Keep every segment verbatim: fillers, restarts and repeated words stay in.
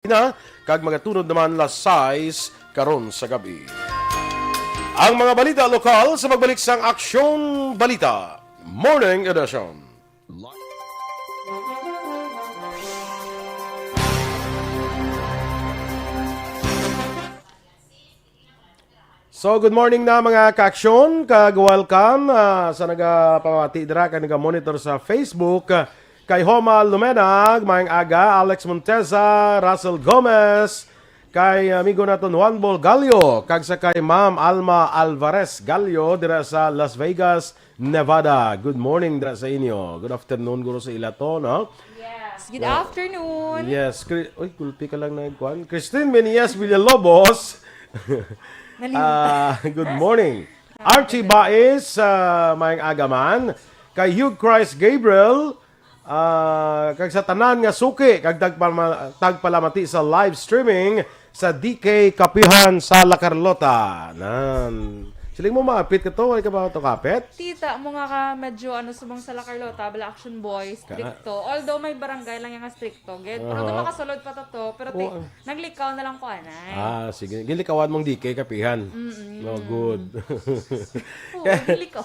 na, kag magatunod naman las sais karon sa gabi. Ang mga balita lokal sa pagbalik sang Aksyon Balita Morning Edition. So, good morning na, mga kaaksyon, kag welcome, ah, sa nagapamati dira kag nagamonitor sa Facebook, ah, kay Homa Lumenag, maayong aga, Alex Monteza, Russell Gomez, kay amigo naton Juan Bol Gallo, kag sa kay Ma'am Alma Alvarez Gallo dira sa Las Vegas, Nevada. Good morning dira sa inyo. Good afternoon, guro, sa ila to, no? Yes. Good afternoon. Yes. Kri- Uy, gulpi ka lang na kuan. Christine Menias Villalobos. Nalimot. Ah, good morning. Archie Baez, ah, maayong aga man. Kay Hugh Christ Gabriel, ah, kag sa tanan nga suki, kag tagpama- tagpalamati sa live streaming sa D K Kapihan sa La Carlota. Nan. Siling mo, maapit ka to? Wala ka ba to kapit? Tita mo nga ka medyo ano, subong sa La Carlota, bala action boy, stricto. Although may barangay lang yung stricto, gid. Pero Aha. Daw makasulod pa to to. Pero ti-, Oo. Naglikaw na lang ko, anay. Ah, sige. Gilikawan mong D K Kapihan. Mm-mm. No, good. Oo, gilikaw.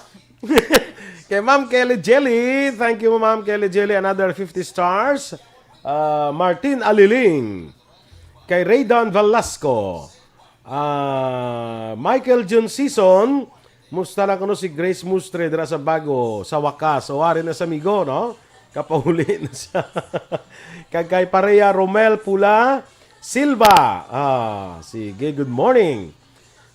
Kay Ma'am Kelly Jelly, thank you, Ma'am Kelly Jelly, another fifty stars. Ah, Martin Aliling, kay Raydan Velasco, ah, Michael Jun Season, musta na kuno si Grace Mustre dira sa Bago, sa wakas, o ari na sa amigo, no? Kapauli na siya. Kag kay Pareha Romel Pula Silva. Ah, sige, good morning.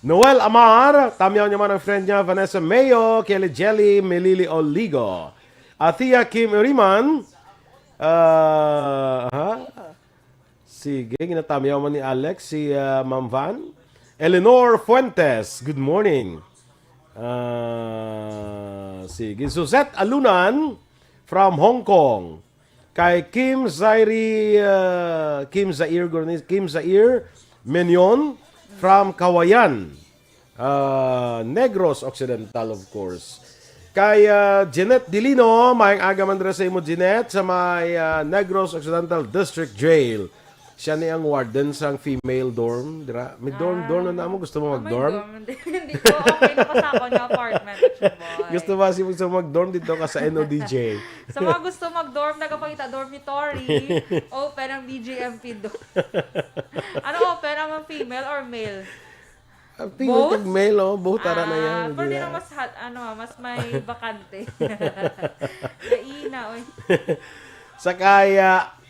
Noel Amar, tamyaw niya man ang friend niya, Vanessa Mayo, Kelly Jelly, Melili Oligo. Athea Kim Uriman, ah, ha? Sige, ginatamyaw man ni Alex, si, ah, Ma'am Van. Eleanor Fuentes, good morning. Ah, sige, Suzette Alunan from Hong Kong. Kay Kim Zairi, ah, Kim Zair, guro ni, Kim Zair Menyon from Kawayan. Ah, Negros Occidental, of course. Kay, ah, Jeanette Dilino, maayong aga man dira sa imo, Jeanette, sa may, ah, Negros Occidental District Jail. Siya ni ang warden sang female dorm, dira. May dorm, Ah. dorm na namo. Gusto mo Ah, may mag-dorm? dorm. Hindi ko okay na pa sa ako nga apartment, action boy. Gusto ba si gusto mo mag-dorm dito ka sa N O D J? Sa mga gusto mag-dorm, nagapakita dormitory, open ang B J M P dorm. Ano open? Ang female or male? Ang female Both? kag male, oh. Both ara na yan, Ah, pero di di na na. mas hot, ano, ah, mas may bakante. Kaina, oy. Sa kaya,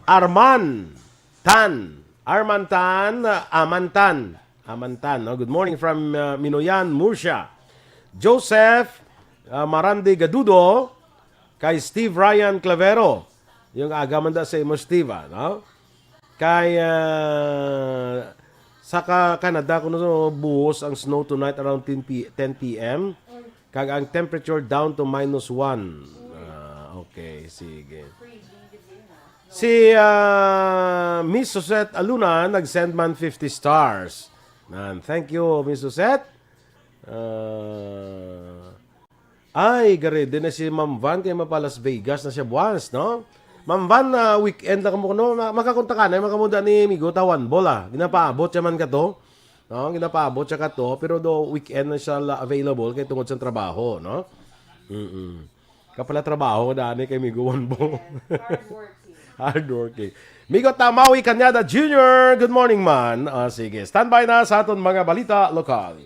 Arman Tan. Arman Tan, uh, Aman Tan. Aman Tan, no? Good morning from, uh, Minoyan, Murcia. Joseph, uh, Marandi Gadudo, kay Steve Ryan Clavero. Yung aga man da sa imo, Steve, ah, no? Kay, uh, sa ka-, Canada, kuno buhos ang snow tonight around ten p-, ten p m. Kag ang temperature down to minus one. Ah, okay, sige. Si, ah, Miss Suzette Aluna nag-send man fifty stars. Nan, thank you, Miss Suzette. Ah, ay, gari, di na si Ma'am Van kay mapa Las Vegas na siya buwas, no? Ma'am Van, ah, weekend lang mo, no? Ma-, makakontak ka na, makamuda ni Migo Tawan Bola. Ginapaabot siya man ka to. No, ginapaabot siya kato, pero do weekend na siya la available kay tungod sa trabaho, no? Mm-mm. Kapala trabaho dani kay Migo Wanbo. Yes, hardworking. Hardworking. Migo Tamawi Cañada Junior, good morning, man. Ah, sige, standby na sa aton mga balita lokal.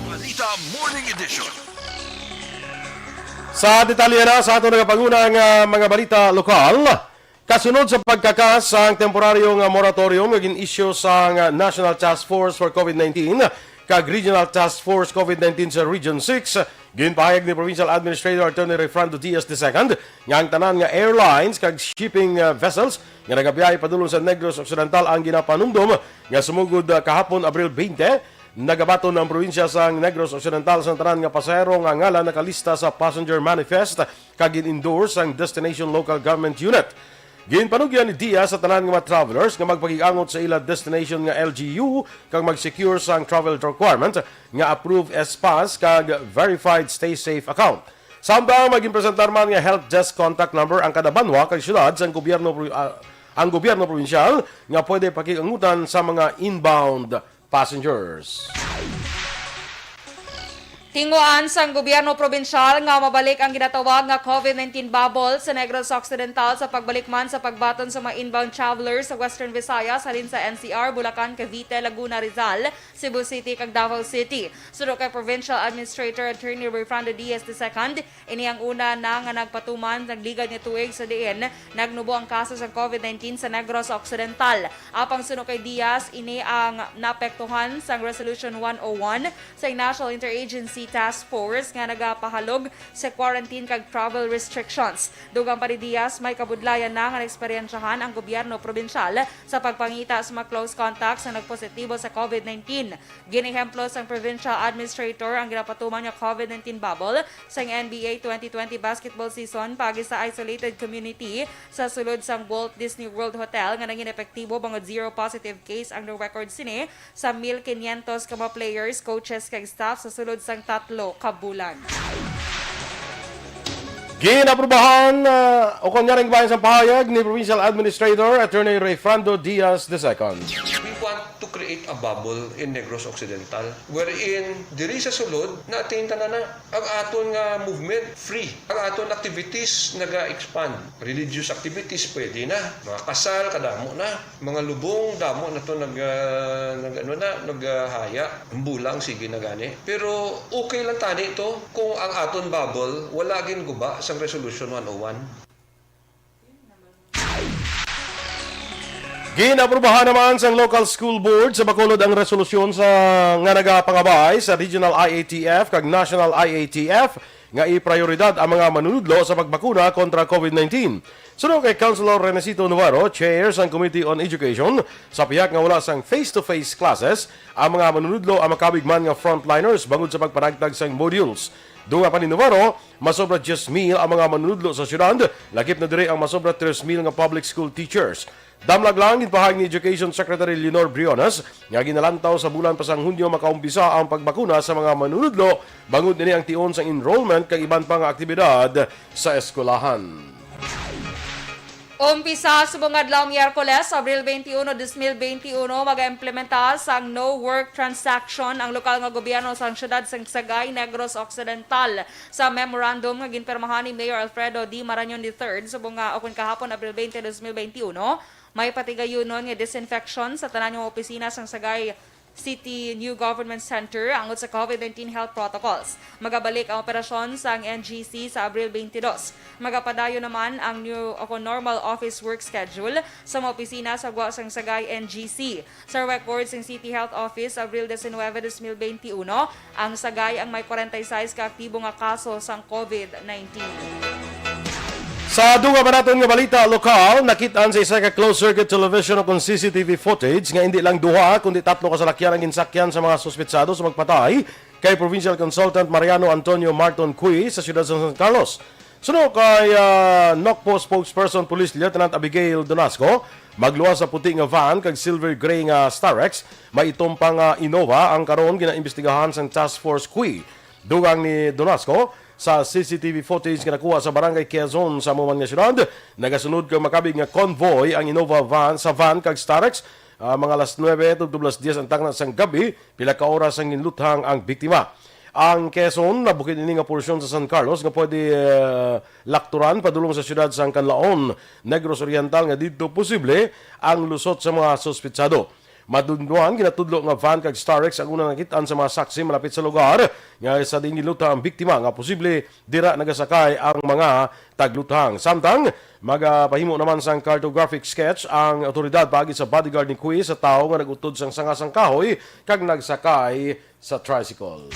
Balita Morning Edition. Sa detalye na sa aton nagapanguna nga mga balita lokal, kasunod sa pagkakas sang temporaryo nga moratorium nga gin-issue sang National Task Force for COVID nineteen kag Regional Task Force COVID nineteen sa Region six, ginpahayag ni Provincial Administrator Attorney Rayfrando Diaz the second nga ang tanan nga airlines kag shipping, uh, vessels nga nagabiyahe padulong sa Negros Occidental ang ginapanumdom nga sumugod, uh, kahapon, Abril twenty, nagabaton ang probinsya sang Negros Occidental sa tanan nga pasahero nga ngalan nakalista sa passenger manifest kag gin-endorse sang Destination Local Government Unit. Ginpanugyan ni Diaz sa tanan nga mga travelers nga magpakig-angot sa ila destination nga L G U kag mag-secure sang travel requirement nga approved S-Pass kag verified Stay Safe account. Samtang may ginpresentar man nga help desk contact number ang kada banwa kag syudad sang gobyerno pro-, ah, ang gobyerno probinsyal nga pwede pakig-angutan sa mga inbound passengers. Tinguhaan sang gobyerno probinsyal nga mabalik ang ginatawag nga COVID nineteen bubble sa Negros Occidental sa pagbalik man sa pagbaton sa mga inbound travelers sa Western Visayas halin sa N C R, Bulacan, Cavite, Laguna, Rizal, Cebu City, kag Davao City. Suno kay Provincial Administrator Attorney Rayfrando Diaz the second, ini ang una na nga nagpatuman nagligad nga tuig sa diin nagnubo ang kaso sang COVID nineteen sa Negros Occidental. Apang suno kay Diaz, ini ang naapektuhan sang Resolution one oh one sa National Interagency Task Force nga nagapahalog sa quarantine kag travel restrictions. Dugang pa ni Diaz, may kabudlayan na nga naeksperyensyahan ang gobyerno probinsyal sa pagpangita sa mga close contacts nga nagpositibo sa COVID nineteen. Ginehemplo sang provincial administrator ang ginapatuman nga COVID nineteen bubble sang N B A twenty twenty basketball season paagi sa isolated community sa sulod sang Walt Disney World Hotel nga nangin epektibo bangod zero positive case ang na-record sini sa mil quinientos ka mga players, coaches, kag staff sa sulod sang tatlo ka bulan. Ginaprubahan, ah, o kon yaring bayan sang pahayag ni Provincial Administrator Attorney Rayfrando Diaz the second. We want to create a bubble in Negros Occidental wherein diri sa sulod na-attain ta na na ang aton nga movement free, ang aton activities naga-expand. Religious activities pwede na, mga kasal kadamo na, mga lubong damo na to nag, ah, nag ano na, naghaya. Ang bulang sige na gani. Pero okay lang tani to kung ang aton bubble wala gin guba sang Resolution one oh one. Ginaprubahan naman sang local school board sa Bacolod ang resolusyon sa, nga nagapangabay sa Regional I A T F kag National I A T F nga iprioridad ang mga manunudlo sa pagbakuna kontra COVID nineteen. Suno kay Councilor Renesito Navarro, chair sang Committee on Education, sa pihak nga wala sang face-to-face classes ang mga manunudlo, ang makabig man nga frontliners bangod sa pagpanagtag sang modules. Dunga pa ni Navarro, masobra diyes mil ang mga manunudlo sa syudad, lakip na diri ang masobra tres mil nga public school teachers. Damlag lang, ginpahayag ni Education Secretary Leonor Briones nga ginalantaw sa bulan pa sang Hunyo makaumpisa ang pagbakuna sa mga manunudlo, bangod ini ang tion sang enrollment kag iban pa nga aktibidad sa eskwelahan. Umpisa subong adlaw Miyerkules, Abril twenty-one, dos mil twenty-one, mag-implementa sang no work transaction ang lokal nga gobyerno sang siyudad sang Sagay, Negros Occidental. Sa memorandum nga ginpirmahan ni Mayor Alfredo D. Marañon the third, subong nga, o kon kahapon, Abril twenty, dos mil twenty-one, may patigayunon nga disinfection sa tanan nga opisina sang Sagay City New Government Center angot sa COVID nineteen health protocols. Magabalik ang operasyon sang N G C sa Abril twenty-two. Magapadayon naman ang new o kon normal office work schedule sa mga opisina sa gwa sang Sagay N G C. Sa record sang City Health Office, Abril diecinuebe, dos mil veintiuno, ang Sagay ang may kwarenta y seis ka aktibo nga kaso sang COVID nineteen. Sa dugang pa naton nga balita lokal, nakit-an sa isa ka closed-circuit television o kon C C T V footage nga indi lang duha, kundi tatlo ka salakyan ang ginsakyan sa mga suspetsado sa pagpatay kay Provincial Consultant Mariano Antonio Marton Cui sa siyudad sa San Carlos. Suno kay, ah, NOCPO spokesperson Police Lieutenant Abigail Donasco, magluwas sa puti nga van kag silver gray nga Starex, may itom pa nga Innova ang karon ginaimbestigahan sang Task Force Cui. Dugang ni Donasco, sa C C T V footage nga nakuha sa Barangay Quezon sa amo man nga syudad, nagasunod kag makabig nga convoy ang Innova van, sa van kag Starex, ah, mga alas nuebe tubtob alas diyes ang tagna sang gabi, pila ka oras ang ginluthang ang biktima. Ang Quezon, nabukid ini nga porsyon sa San Carlos nga pwede, eh, lakturan padulong sa siyudad sang Canlaon, Negros Oriental, nga didto posible ang lusot sa mga suspetsado. Madunduan, ginatudlo nga van kag Starex ang unang nakit-an sa mga saksi malapit sa lugar nga sa diin ginluta ang biktima, nga posible dira nagasakay ang mga tagluthang. Samtang magapahimo naman sang cartographic sketch ang awtoridad paagi sa bodyguard ni Kui sa tawo nga nag-utod sang sanga sang kahoy kag nagsakay sa tricycle.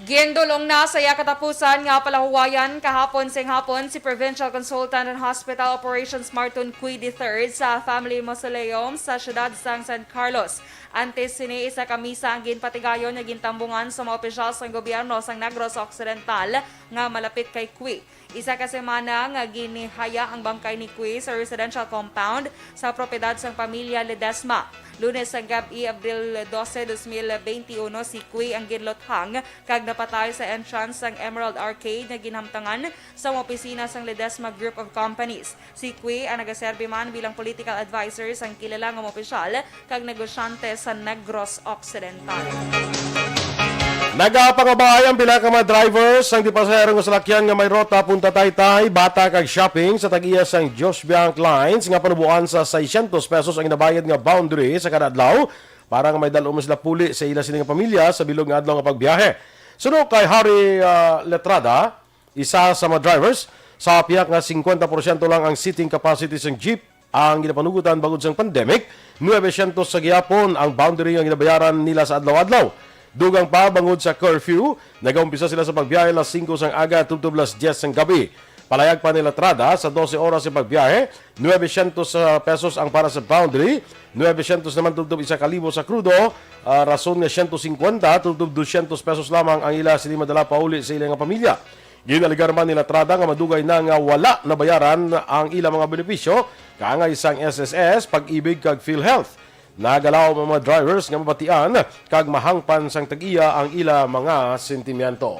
Gindul-ong na sa iya katapusan nga palahuwayan kahapon sing hapon si Provincial Consultant on Hospital Operations Marton Cui the third sa Family Mausoleum sa siyudad sang San Carlos. Antes sini, isa ka misa ang ginpatigayon nga gintambungan sa mga opisyal sang gobyerno sang Negros Occidental nga malapit kay Cui. Isa ka semana nga ginihaya ang bangkay ni Cui sa residential compound sa propiedad sang pamilya Ledesma. Lunes sang gab-i, Abril dose, dos mil beinti uno, si Cui ang ginluthang kag napatay sa entrance sang Emerald Arcade nga ginhamtangan sa mga opisina sang Ledesma Group of Companies. Si Cui ang nagaserbi man bilang political adviser sang kilala nga mga opisyal kag negosyante sa Negros Occidental. Nagapangabay ang pila ka mga driver sang di pasahero nga salakyan nga may rota Punta Taytay, Bata kag Shopping sa tag-iya sang Dios Bank Lines nga panuboan sa seiscientos pesos ang ginabayad nga boundary sa kada adlaw para nga may dal-on sila puli sa ila sini nga pamilya sa bilog nga adlaw nga pagbiyahe. Suno kay Harry, ah, Letrada, isa sa mga drivers, sa pihak nga singkwenta porsyento lang ang seating capacity sang jeep ang ginapanugutan bangod sang pandemic, nuebe syentos sa gihapon ang boundary nga ginabayaran nila sa adlaw-adlaw. Dugang pa, bangod sa curfew, nagaumpisa sila sa pagbiyahe alas singko sang aga tubtob alas dyes sang gabi. Palayag pa ni Letrada, sa dose oras sa pagbiyahe, nuebe syentos sa pesos ang para sa boundary, nuebe syentos naman tubtob isa ka libo sa krudo, ah, rason nga syentos singkwenta tubtob dusyentos pesos lamang ang ila sini madala pauli sa ila nga pamilya. Ginalegar man ni Letrada nga madugay na nga wala nabayaran ang ila mga benepisyo, kaangay sang S S S, Pag-ibig kag PhilHealth. Nagalaom ang mga drivers nga mabatian kag mahangpan sang tag-iya ang ila mga sentimiento.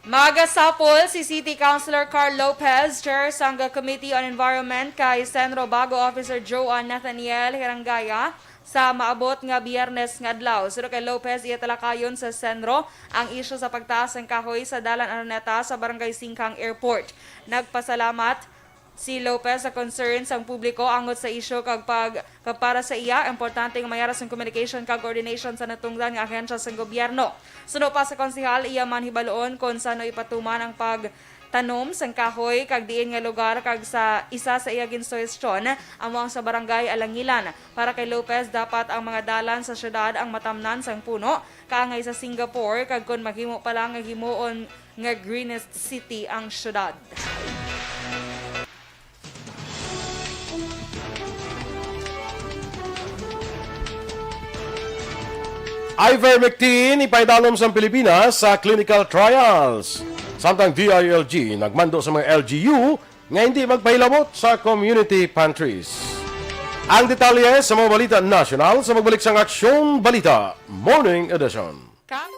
Magasapol si City Councilor Carl Lopez, chair sang Committee on Environment, kay Senro Bago Officer Joan Nathaniel Hirangaya, sa maabot nga Biyernes nga adlaw. Suno kay Lopez, iya talakayon sa Senro ang isyu sa pagtaas sang kahoy sa Dalan Araneta sa Barangay Singkang Airport. Nagpasalamat si Lopez sa concern sang publiko angot sa isyu kag pag-, kag para sa iya, importante nga may aras ang communication kag coordination sa natungdan nga ahensya sang gobyerno. Suno pa sa konsehal, iya man hibaluon kon san-o ipatuman ang pag tanom sang kahoy kag diin nga lugar, kag sa isa sa iya ginsuhestyon amo ang sa Barangay Alangilan. Para kay Lopez, dapat ang mga dalan sa syudad ang matamnan sang puno, kaangay sa Singapore, kag kon mahimo pa lang nga himuon nga greenest city ang syudad. Ivermectin ipaidalom sang Pilipinas sa clinical trials. Samtang D I L G nagmando sa mga L G U nga hindi magpahilabot sa community pantries. Ang detalye sa mga balita nasyonal sa pagbalik sang Aksyon Balita Morning Edition. Ka-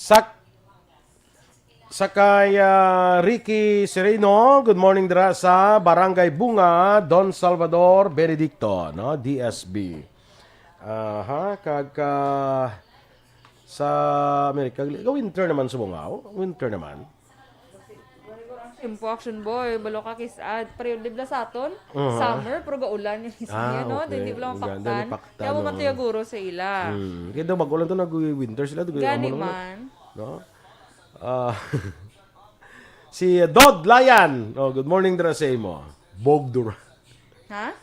Sak-, sa kay, ah, Ricky Sereno, good morning dira sa Barangay Bunga, Don Salvador Benedicto, no? D S B. Aha, kag, ah, sa Amerika, winter naman sa Bunga, oh. Winter naman. Simple, Action Boy, balo ka kis-, ah, pero di ba sa aton? Aha. Summer, pero gaulan yung isa Ah, niya, no? okay. Hindi lang Ganda, paktan. di paktan, Kaya mo man no? Tuya Guro sa ila. Hmm. Kaya daw bago lang to, nag-winter sila. Nag- Gani amo lang, man. No? Ah, si Dod Layan. Oh, good morning, dira sa imo. Bogdura. Ha?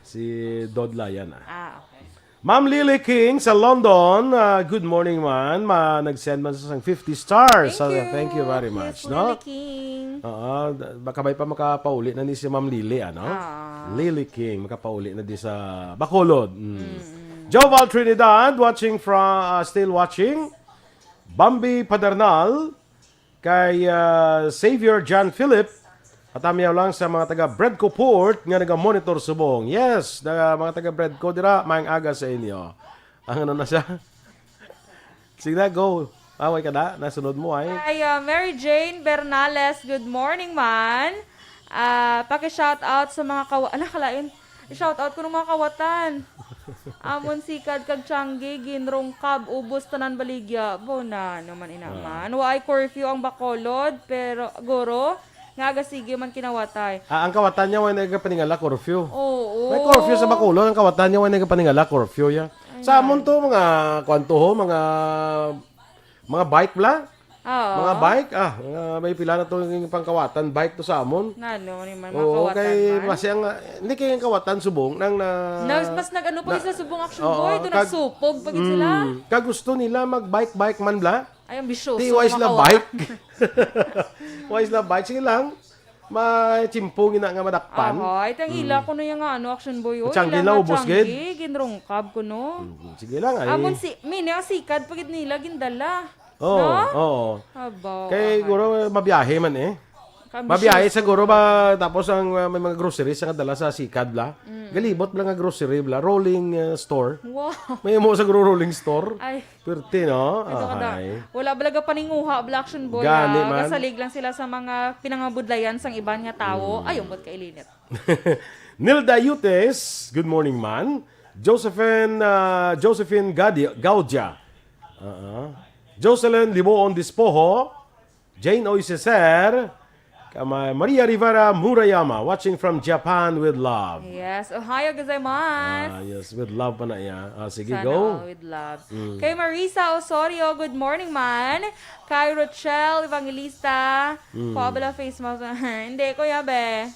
Si Dod Layan, ah. Ah, okay. Ma'am Lily King sa London, ah, good morning, man. Ma, nag-send man sa fifty stars. Thank So, you. thank you very much, Yes, no? Lily King. Oo, makabay pa makapauli na ni si Ma'am Lily, ano? Ah. Lily King, makapauli na di sa Bacolod. Mm. Joval Trinidad, watching from, ah, still watching. Bambi Padernal, kay, ah, Xavier John Philip, at amyaw lang sa mga taga Bredco Port nga naga-monitor subong. Yes, na, mga taga Bredco dira, maayong aga sa inyo. Ang ano na siya? Sige na, go. Away ka na, nasunod mo ay. Ay, ah, Mary Jane Bernales, good morning, man. Ah, paki-shout out sa mga kawa-, ala, kalain. I-shout out ko ng mga kawatan. Amon Sikad kag Tiangge, ginrungkab, ubos tanan baligya. Bo na naman inaman. Waay curfew ang Bacolod, pero guro, nga aga sige man kinawatay. Ah, ang kawatan niya, way nagapaningala, curfew. Oo. May curfew sa Bacolod, ang kawatan niya, way nagapaningala, curfew, ya. Sa amon to, mga, kwan to ho, mga, mga bike bla? Oo. Mga bike, ah, mga may pila na to yung pangkawatan, bike to sa amon. Nano ni man Oo, makawatan kay, man. Basi ang, ah, hindi kay ang kawatan subong, nang na, Nas, mas nag-ano pa na- sa subong action Oo, boy, doon kag- nagsupog pa gid sila. Mm, kag gusto nila mag-bike-bike man bla, Ay, ang bisyoso. di why sila Makawatan. Bike. Why sila bike? Sige lang, may chimpo gina nga madakpan. Aha, ito ang ila ko na yung ano, action boy. Oy, Tiangge ila na nga ubos, Tiangge, gid. Ginrungkab ko, no? Mm, sige lang, ay. Amon si, mini ang Sikad pa gid nila gindala. Oo, No? oo. Abaw, Kay aha. Guro, mabiyahe man eh. Kami Mabiyahe shoes. Siguro ba, tapos ang uh, may mga groceries nga dala sa Sikad bla. Mm. Galibot bla nga grocery bla, rolling uh, store. Wow. May mo sa Guro rolling store. Ay, Pirti, no? ito ka na. Ahay. Wala balaga paninguha, bla action boy. Gani Ah. man. Kasalig lang sila sa mga pinangabudlayan sang iban nga tawo. Mm. Ay, umbot ka ilinit. Nilda Yutes, good morning, man. Josephine, uh, Josephine Gadi- Gaudia. Uh-uh. Jocelyn Liboon Dispoho. Jane Oiseser. Kama Maria Rivera Murayama, watching from Japan with love. Yes, ohayo gozaimasu. Ah, yes, with love pa na iya. Ah, sige, Sana go. All with love. Mm. Kay Marisa Osorio, good morning, man. Kay Rochelle Evangelista, Mm. kuha bala face mask. Hindi, kuya, be.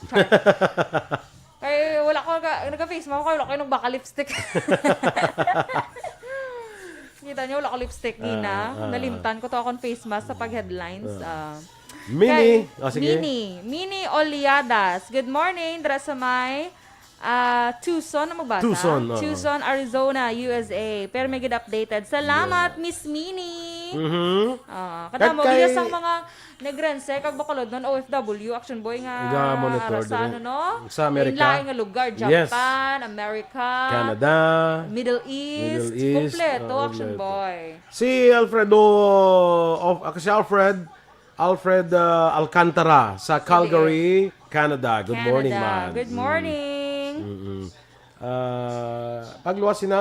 Kay wala ko nagka, nagka-face mask, kay wala ko yung baka lipstick. Kita niyo, wala ko lipstick, gina. Ah, ah. Nalimtan ko to akong face mask sa pag-headlines. Ah. Mini, Kay ah, sige. Mini, Mini Oliadas. Good morning, dira sa may ah, Tucson na magbasa. Tucson, oo. Tucson, Arizona, U S A. Pero may good updated. Salamat, Miss Mini. Mhm. Ah, Kag kada mo, kay- gila sang mga Negrense, kag Bacolod nun, O F W, action boy nga Nga monitor ara sa din. ano, no? Sa Amerika. Lain-lain nga lugar, Yes. Japan, America, Canada, Middle East, Middle East, kompleto, ah, action kompleto. Boy. Si Alfredo, of, ah, si Alfred, Alfred ah, Alcantara sa Calgary, Canada. Good Canada. Morning, man. Good morning. Mm-mm. Ah, pagluwas sina,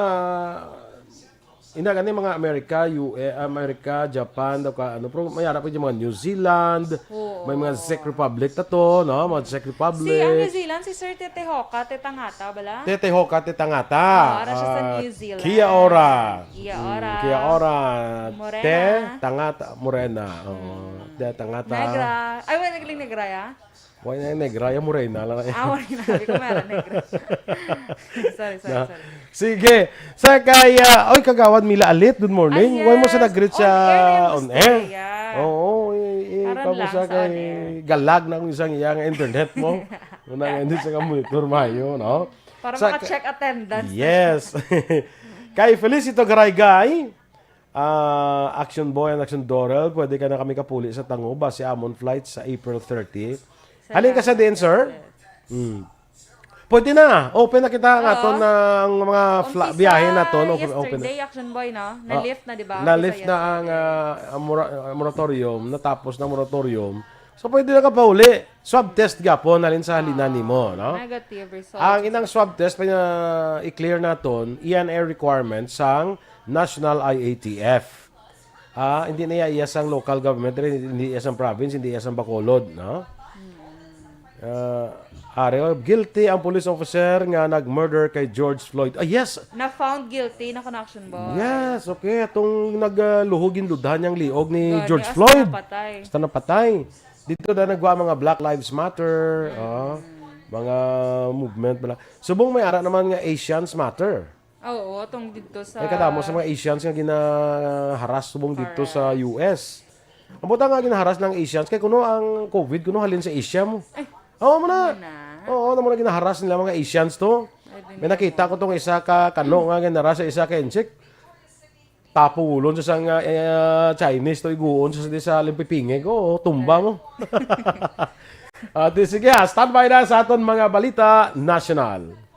ina gani mga Amerika, U S, Amerika, Japan, daw ka, ano, pero may harap yung mga New Zealand, Oo. May mga Czech Republic na to, no? Mga Czech Republic. Si ang New Zealand, si Sir Tete Hoka, Tetangata, bala? Tete Hoka, Tetangata. Ah, ara siya sa Ah, New Zealand. Kia ora. Kia Mm, ora. Kia ora. Morena. Te, Tangata, Morena. Oo. Te, Tangata. Negra. Ay, wala nagling Negra, ya? Why na Negra? Yung Morena lang. Ah, wala na. Sabi ko, meron Negra. Sorry, sorry, Na- sorry. Sige. Sa kay, ah, oy, Kagawad Mila Alit, good morning. Ay, Why mo sa yes. nag-greet sa On air, on air? yeah. Oo, i- i- Karon pa mo lang sa sa kay on air. Galag na kung isang iya nga internet mo. Una nga hindi sa ka monitor mayo, no? Para Sa- maka-check attendance. Yes. Kay Felicito Garaygay, ah, Action Boy and Action Dorel, pwede ka na kami kapuli sa Tanguba, si Amon Flight sa April thirty. Halin ka sa din, sir? Hmm. Pwede na. Open na kita nga Oo. aton na ang mga fla-, Umpisa biyahe naton. Open, open na. yesterday, Action Boy, no? Ah, Na-lift na, di ba? na-lift Umpisa na ang, yesterday. ah, ang mora-, ah, moratorium. Natapos na moratorium. So, pwede na ka pauli. Swab test gapon, halin sa halinan Oo. nimo, no? Negative result. Ang inang swab test, pa na i-clear naton, iyan ay requirement sang National I A T F. Ah, hindi na iya, iya sang local government, hindi iya sang province, hindi iya sang Bacolod, no? Ah, are, oh, guilty ang police officer nga nag-murder kay George Floyd. Ah, yes. Na-found guilty na kon, Action Boy. Yes, okay. Atong nagluhog in dudhan yang liog ni Gani, George hasta Floyd. napatay. Hasta napatay. Dito na nagwa mga Black Lives Matter, ah, mga movement bala. Subong may ara naman nga Asians Matter. Oo, atong dito sa Ay, kadamo sa mga Asians nga ginaharas subong dito sa Correct. U S. Ang buta nga ginaharas ng Asians, kay kuno ang COVID, kuno halin sa Asia mo. Ay, Oo, mo na. ano na? Oo, naman na ginaharas nila mga Asians to. Ay, May nakita ko tong isa ka kano nga ginaharas sa isa ka insik. Tapulon sa isang, ah, eh, Chinese to, iguon sa, sa limpipingig. Oo, tumba mo. At sige, ah, standby na sa aton mga balita national.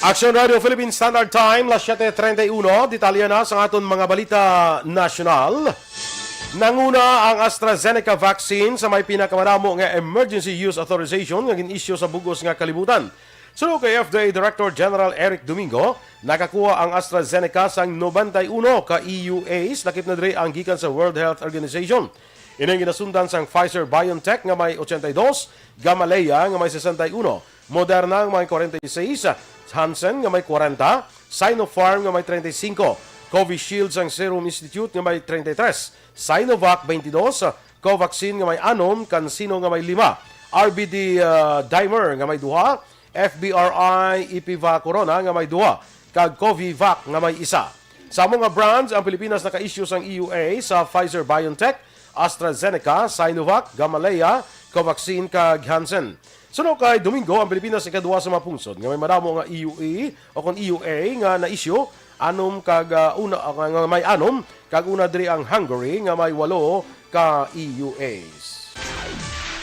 Action Radio Philippine Standard Time, las siete treinta y uno. Detalye na sa aton mga balita nasyonal. Nanguna ang AstraZeneca vaccine sa may pinakamadamo nga emergency use authorization nga gin-issue sa bug-os nga kalibutan. Suno kay F D A Director General Eric Domingo, nakakuha ang AstraZeneca sang nobenta y uno ka E U As, lakip na diri ang gikan sa World Health Organization. Ini ang ginasundan sang Pfizer-BioNTech nga may ochenta y dos, Gamaleya nga may sesenta y uno, Moderna nga may kwarenta y seis, Janssen nga may kwarenta, Sinopharm nga may treinta y cinco, Covishield sang Serum Institute nga may treinta y tres, Sinovac twenty-dos, Covaxin nga may anom, CanSino nga may lima, R B D, ah, Dimer nga may duha, F B R I Epiva Corona nga may duha, kag Covivac nga may isa. Sa amo nga brands, ang Pilipinas naka-issue sang E U A sa Pfizer-BioNTech, AstraZeneca, Sinovac, Gamaleya, Covaxin, kag Janssen. Suno kay Domingo, ang Pilipinas ikaduha sa mga pungsod nga may madamo nga E U A o kon E U A nga na-issue, anom kag, ah, una, ah, nga may anom, kag una diri ang Hungary nga may walo ka E U As.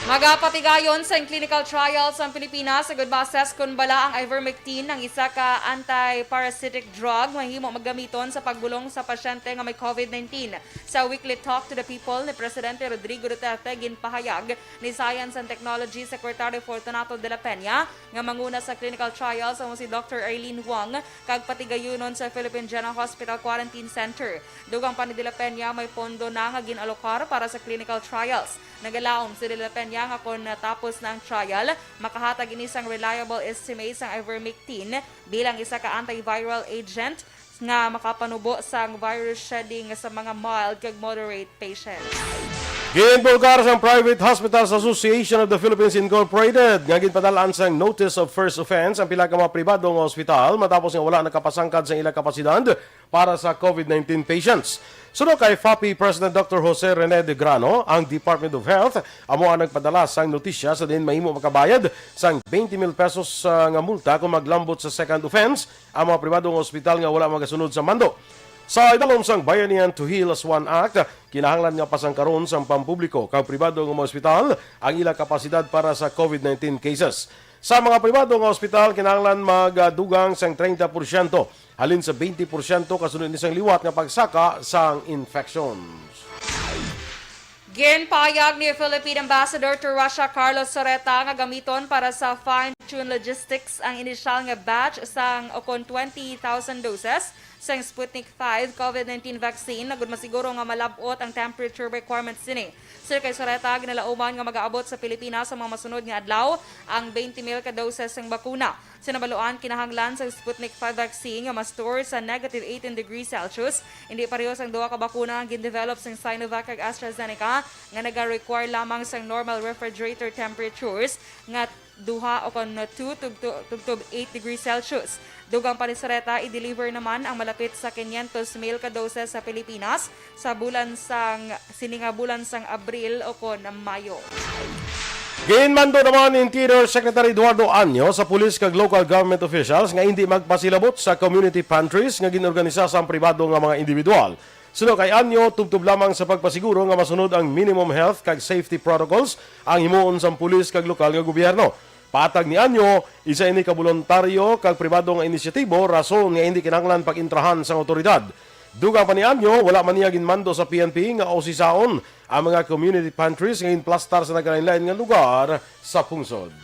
Magapatigayon sang clinical trials ang Pilipinas agud ma-assess kon bala ang ivermectin, ang isa ka anti-parasitic drug, mahimo maggamiton sa pagbulong sa pasyente nga may covid nineteen. Sa weekly Talk to the People ni Presidente Rodrigo Duterte, ginpahayag ni Science and Technology Secretary Fortunato de la Peña nga manguna sa clinical trials amo si Doctor Eileen Huang kag patigayunon sa Philippine General Hospital Quarantine Center. Dugang pa ni De La Peña, may pondo na nga gin-alokar para sa clinical trials. Nagalaom si De La Peña nga kon natapos na ang trial, makahatag ini sang reliable estimate sang ivermectin bilang isa ka antiviral agent nga makapanubo sang virus shedding sa mga mild kag moderate patients. Ginbulgar sang Private Hospitals Association of the Philippines Incorporated nga ginpadal-an sang notice of first offense ang pila ka mga pribado nga ospital matapos nga wala nakapasangkad sang ila kapasidad para sa covid nineteen patients. Suno kay FAPI President Doctor Jose Rene De Grano, ang Department of Health amo ang nagpadala sang notisya sa diin mahimo makabayad sang twenty mil pesos, ah, nga multa kung maglambot sa second offense ang mga pribado nga ospital nga wala magasunod sa mando. Sa idalom sang Bayanihan to Heal as One Act, kinahanglan nga pasangkaron sang pampubliko kag pribado nga mga ospital ang ila kapasidad para sa covid nineteen cases. Sa mga pribado nga ospital, kinahanglan magdugang sang treinta porsyento halin sa twenty porsyento kasunod ni sang liwat nga pagsaka sang infections. Ginpahayag ni Philippine Ambassador to Russia Carlos Soreta nga gamiton para sa fine-tune logistics ang inisyal nga batch sang ukon twenty thousand doses sang Sputnik five covid nineteen vaccine, agud masiguro nga malab-ot ang temperature requirements sini. Sir, kay Soreta, ginalauman nga magaabot sa Pilipinas sa mga masunod nga adlaw ang twenty mil ka doses sang bakuna. Sa nabaluan, kinahanglan sa Sputnik five vaccine nga ma-store sa negative eighteen degrees Celsius. Hindi pareho sang duha ka bakuna ang gin-develop sang Sinovac kag AstraZeneca nga naga-require lamang sang normal refrigerator temperatures nga duha o kon two tubto-, tubtob eight degrees Celsius. Dugang pa ni Soreta, i-deliver naman ang malapit sa quinientos mil ka doses sa Pilipinas sa bulan sang, sini nga bulan sang Abril o kon Mayo. Ginmando naman ni Interior Secretary Eduardo Año sa pulis kag local government officials nga hindi magpasilabot sa community pantries nga gin-organisa sang pribado nga mga individual. Suno kay Año, tubtob lamang sa pagpasiguro nga masunod ang minimum health kag safety protocols ang himuon sang pulis kag lokal nga gobyerno. Patag ni Año, isa ini ka boluntaryo kag pribado nga inisyatibo, rason nga hindi kinahanglan pag-intrahan sang awtoridad. Dugang pa ni Año, wala man niya ginmando sa P N P nga usisaon ang mga community pantries nga ginplastar sa nagkalainlain nga lugar sa pungsod.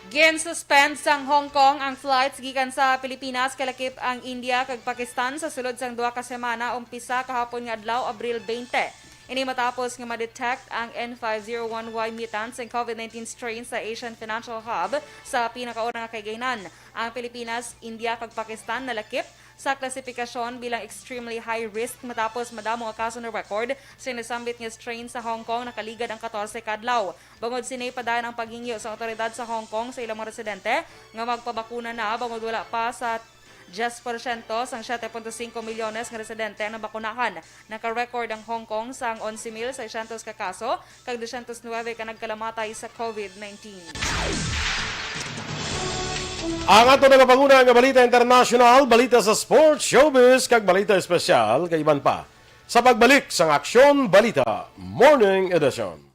Gin-suspend sang Hong Kong ang flights gikan sa Pilipinas kalakip ang India kag Pakistan sa sulod sang duha ka semana, umpisa kahapon nga adlaw, Abril twenty. Ini matapos nga ma-detect ang N five zero one Y mutant sang covid nineteen strain sa Asian Financial Hub sa pinakauna nga kahigayunan. Ang Pilipinas, India, kag Pakistan nalakip sa klasifikasyon bilang extremely high risk matapos madamo nga kaso na record sa nasambit nga strain sa Hong Kong nakaligad ang katorse ka adlaw. Bangod sini, padayon ang paghingyo sa awtoridad sa Hong Kong sa ilang mga residente nga magpabakuna na, bangod wala pa sa diyes porsyento sang siyete punto singko milyones nga residente ang nabakunahan. Naka-record ang Hong Kong sang onse mil seiscientos ka kaso kag dosyentos nuebe ka nagkalamatay sa covid nineteen. Ang ato nagapanguna nga balita international, balita sa sports, showbiz, kag balita espesyal, kag iban pa. Sa pagbalik sang Aksyon Balita Morning Edition.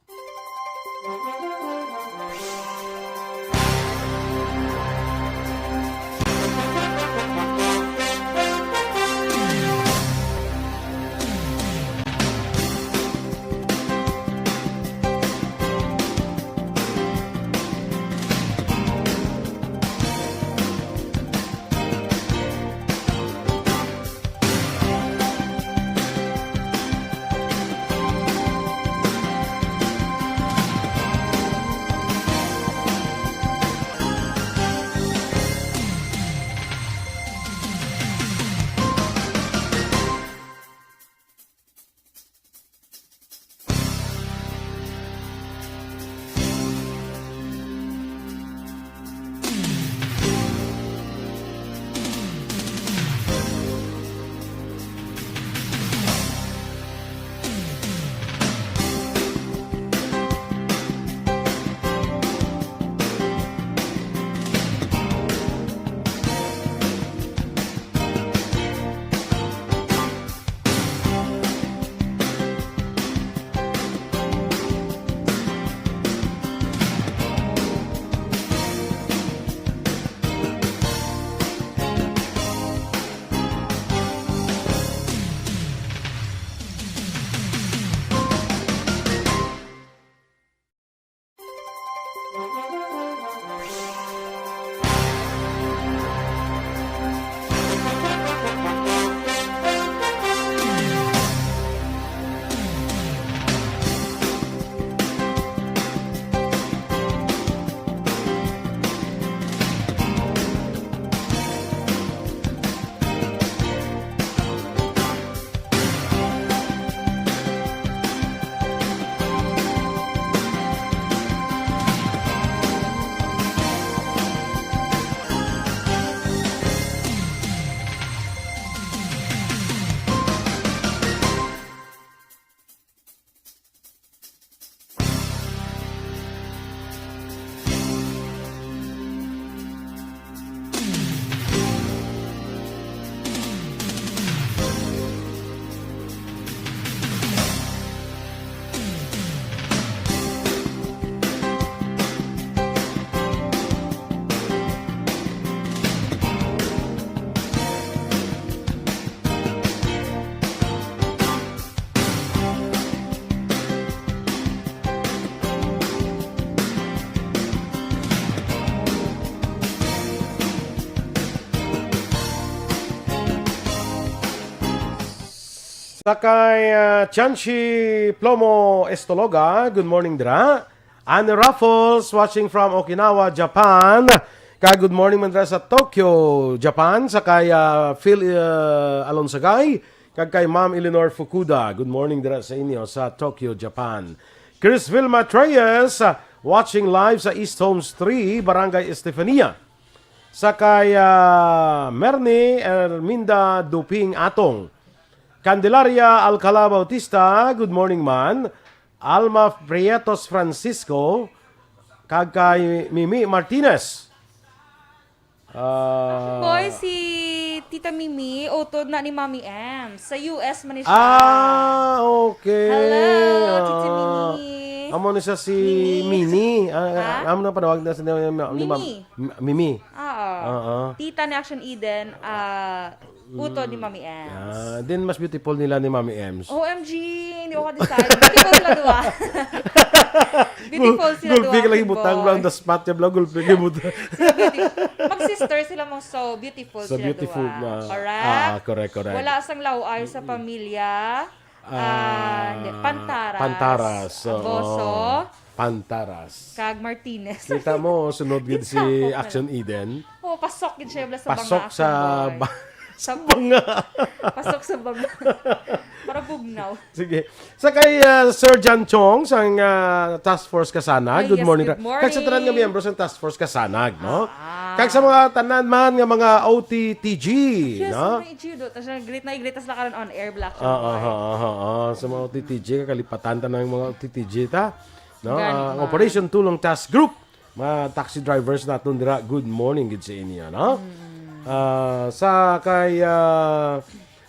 Sa kay, ah, Chanchi Plomo Estologa, good morning, dira. Anne Raffles, watching from Okinawa, Japan. Kag good morning man dira sa Tokyo, Japan. Sa kay, ah, Phil, ah, Alonsagay, kag kay Ma'am Eleanor Fukuda. Good morning dira sa inyo sa Tokyo, Japan. Chris Vilma Treyes, ah, watching live sa East Homes three, Barangay Estefania. Sa kay, ah, Merny Erminda Duping Atong. Candelaria Alcala Bautista, good morning, man. Alma Prietos Francisco, kag kay Mimi Martinez. Ah, Boy, si Tita Mimi, utod na ni Mami M. Sa U S man ni siya. Ah, okay. Hello, Tita Ah, Mimi. Amo ni siya si Mimi. Mimi. Ah, Ha? Amo na panawag na sa ni, ni, ni Ma'am Mimi. M-, Mimi. Oo. Oo. Tita ni Action Eden, ah, utod ni Mami Ems. Ah, then mas beautiful nila ni Mami Ems. O M G, hindi ko ka-decide. Beautiful sila duha. Beautiful sila Gulpi duha, ka lagi butang, boy. Blang, the spot niya, blang, gulpi ka butang. Sila beautiful. Mag-sister sila mo, so beautiful So sila beautiful duha. Na. Correct? Ah, correct, correct. Wala sang laway sa pamilya. Ah, Ah, hindi. Pantaras. Pantaras, oo. Aboso. Pantaras. Kag Martinez. Kita mo, sunod gid si Kita mo. Action Eden. Oh, pasok gid siya, bala sa Pasok banga, sa Action Boy. Ba-, sa Sa banga. Pasok sa banga. Para bugnaw. Sige. Sa kay, ah, Sir John Chong, sang, ah, Task Force Kasanag. Ay, Good yes, morning. Good morning. Kag sa tanan nga miyembro sang Task Force Kasanag, no? Ah. Kag sa mga tanan man nga mga O T T G, Yes, no? May G U do. Tas siya, greet na, i-greet, tas lakaran on air, Black Oo, Boy. Oo, oo. Sa mga O T T G, kalipatan ta ng mga O T T G, ta? No? Gani Ah, ang man. Operation Tulong Task Group, mga taxi drivers naton dira, good morning gid sa inyo, no? Mm. Ah, sa kay, ah,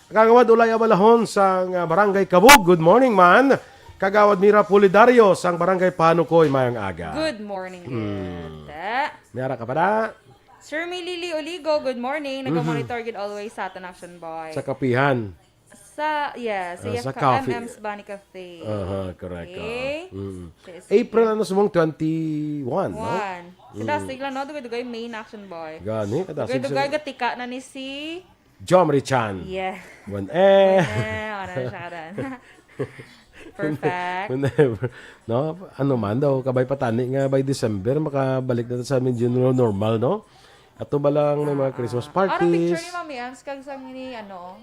Kagawad Ulay Abalahon sang, ah, Barangay Kabug, good morning, man. Kagawad Mira Pulidario sang Barangay Panukoy, mayang aga. Good morning, Mm. Gid. May ara ka pa na? Sir Milili Oligo, good morning. Mhm. Nag-monitor gid always sa aton, Action Boy. Sa kapihan. Sa, yeah, sa Ah, sa Yaka-, coffee. M M's Bunny Cafe. Aha, correct, Okay. oo. Mm. Sige, sige. April, ano, sumong twenty-one, no? One. Si Mm. Dasig lang, no? Dugay-dugay main, Action Boy. Gani, kadasig Dugay-dugay sa gatika na ni si Jomri Chan. Yeah. One, eh. One, eh, ano na siya rin. Perfect. Whenever, no? Ano man daw, kabay pa tani nga by December, makabalik na sa amin yung normal, no? Ato ba lang may mga Ah, Christmas ah. Ano picture parties? Ni Mami Ems kag sang ni, ano,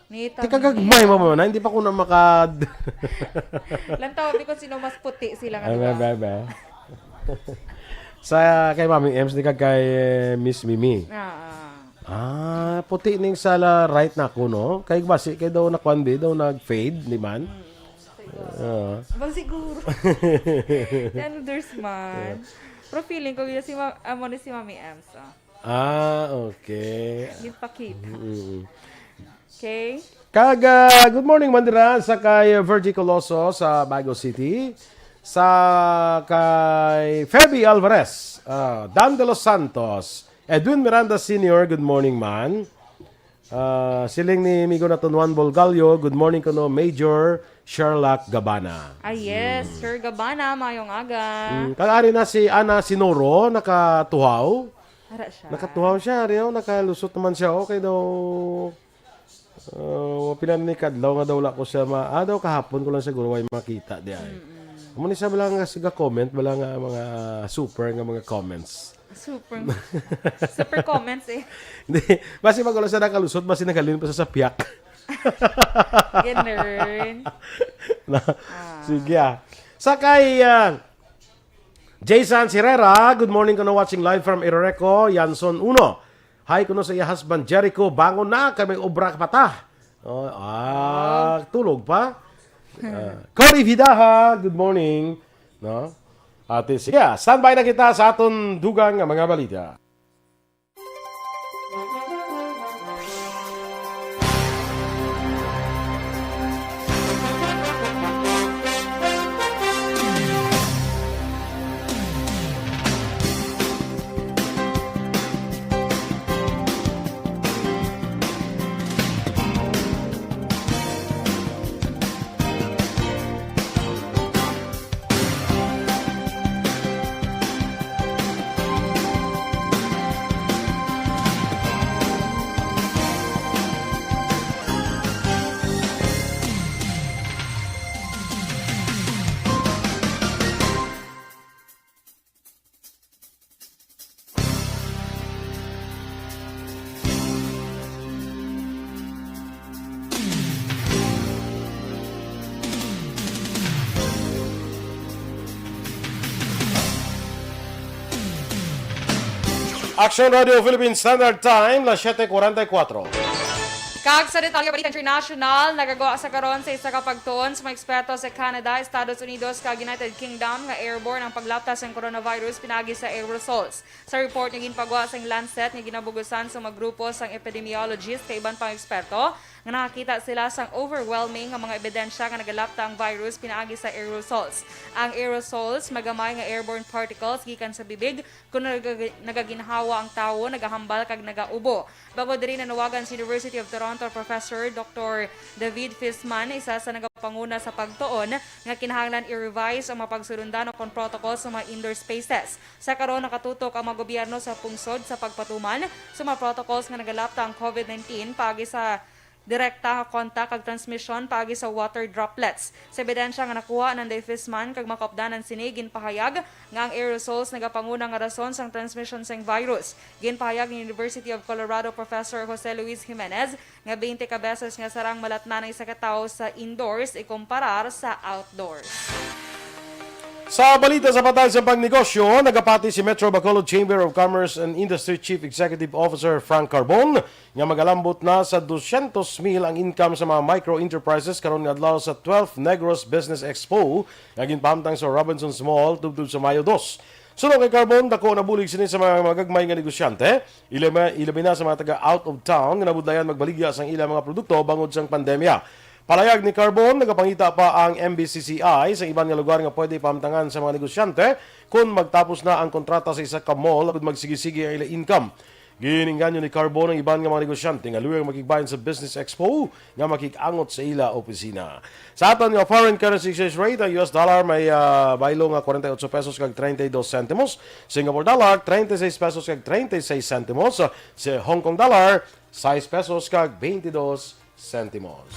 ni Tika Tami? Gagmay mo na, hindi pa ko na makad- Lantaw, di ko sino mas puti sila nga, Ay, di ba? Bebe, bebe. Sa kay Mami Ems, di ka kay, eh, Miss Mimi. Ah, ah. Ah, puti ning sa la right na ko, no? Kay basi kay daw nakuan di, daw nag-fade, di man? Mm. Ah. Ba siguro? Yan, there's man. Pero feeling ko, yun si Ma-, amo ni si Mami Ems, ah. Ah, okay. Yun pakita. Mm-mm. Okay? Kag, ah, good morning, man dira sa kay Virgie Coloso sa Bago City. Sa kay Feby Alvarez, ah, Dan de los Santos, Edwin Miranda Senior, good morning, man. Ah, siling ni Migo naton Juan Bolgallo, good morning kuno, Major Sherlock Gabana. Ah, yes, Sir Gabana, mayong aga. Mm, kag ari na si Ana Sinoro, nakatuhaw. Ara siya. Nakatuhaw siya, ari, oh, nakalusot naman siya. Okay daw. Uh, pila na ni kadlaw nga daw wala ko siya ma-, ah, daw kahapon ko lang siguro way makita di ay. Mm-mm. Amo ni siya bala nga siga comment, bala nga mga super nga mga comments. Super. Super comments eh. Hindi. Basi pag wala siya nakalusot, basi naghalin pa sa sapyak. Ganun. Na, Ah. Sige, ah. Sa kay, ah, Jason Herrera, good morning kuno, watching live from Iroreco, Yanson Uno. Hi kuno sa iya husband Jericho, bangon na kay may obra pa ta. Oh, ah, tulog pa. Ah, Cory Vidaja, good morning. No? Ate, sige, ah, standby na kita sa aton dugang nga mga balita. Action Radio Philippine Standard Time, las siete cuarenta y cuatro. Kag sa detalye, balita international, nagagwa sa karon sa isa ka pagtuon sa mga eksperto sa Canada, Estados Unidos, kag United Kingdom nga airborne ang paglapta sang coronavirus pinaagi sa aerosols. Sa report nga ginpagwa sang Lancet nga ginabugusan sa mga grupo sang epidemiologist kag iban pang eksperto nga nakakita sila sang overwhelming nga mga ebidensya nga nagalapta ang virus pinaagi sa aerosols. Ang aerosols magamay nga airborne particles gikan sa bibig, kon nagag-, nagaginhawa ang tawo, nagahambal kag nagaubo. Bangod diri, nanawagan si University of Toronto Professor Doctor David Fisman, isa sa nagapanguna sa pagtuon, nga kinahanglan i-revise ang mga pagsulundan o kon protocol sa mga indoor spaces. Sa karon, nakatutok ang mga gobyerno sa pungsod sa pagpatuman sa mga protocols nga nagalapta ang covid nineteen paagi sa direkta nga kontak kag transmisyon paagi sa water droplets. Sa ebidensya nga nakuha, Nanday Fisman kag mga kaupdanan sini ginpahayag nga ang aerosols nagapanguna nga rason sang transmisyon sang virus. Ginpahayag ni University of Colorado Professor Jose Luis Jimenez nga twenty ka beses nga sarang malatnan ang isa ka tawo sa indoors ikumparar sa outdoors. Sa balita sa patay sa pangnegosyo, nagapati si Metro Bacolod Chamber of Commerce and Industry Chief Executive Officer Frank Carbon nga magalambot na sa dosyentos mil ang income sa mga micro enterprises karon nga adlaw sa twelfth Negros Business Expo nga ginpahamtang sa Robinsons Mall tubtob sa Mayo dos. Suno kay Carbon, dako na bulig sini sa mga magagmay nga negosyante, ilabi, ilabi na sa mga taga out of town nga nabudlayan magbaligya sang ilang mga produkto bangod sang pandemya. Palayag ni Carbon, nagapangita pa ang M B C C I sa iban nga lugar nga pwede pahamtangan sa mga negosyante kon magtapos na ang kontrata sa isa ka mall agud magsigi-sigi ang ila income. Giningganyo ni Carbon ang iban nga mga negosyante nga luyag makigbahin sa Business Expo nga makig-angot sa ila opisina. Sa aton nga foreign currency exchange rate, ang U S dollar may, ah, baylo nga forty-eight pesos kag treinta y dos centimos, Singapore dollar treinta y seis pesos kag treinta y seis centimos, si Hong Kong dollar sais pesos kag veintidós sentimos.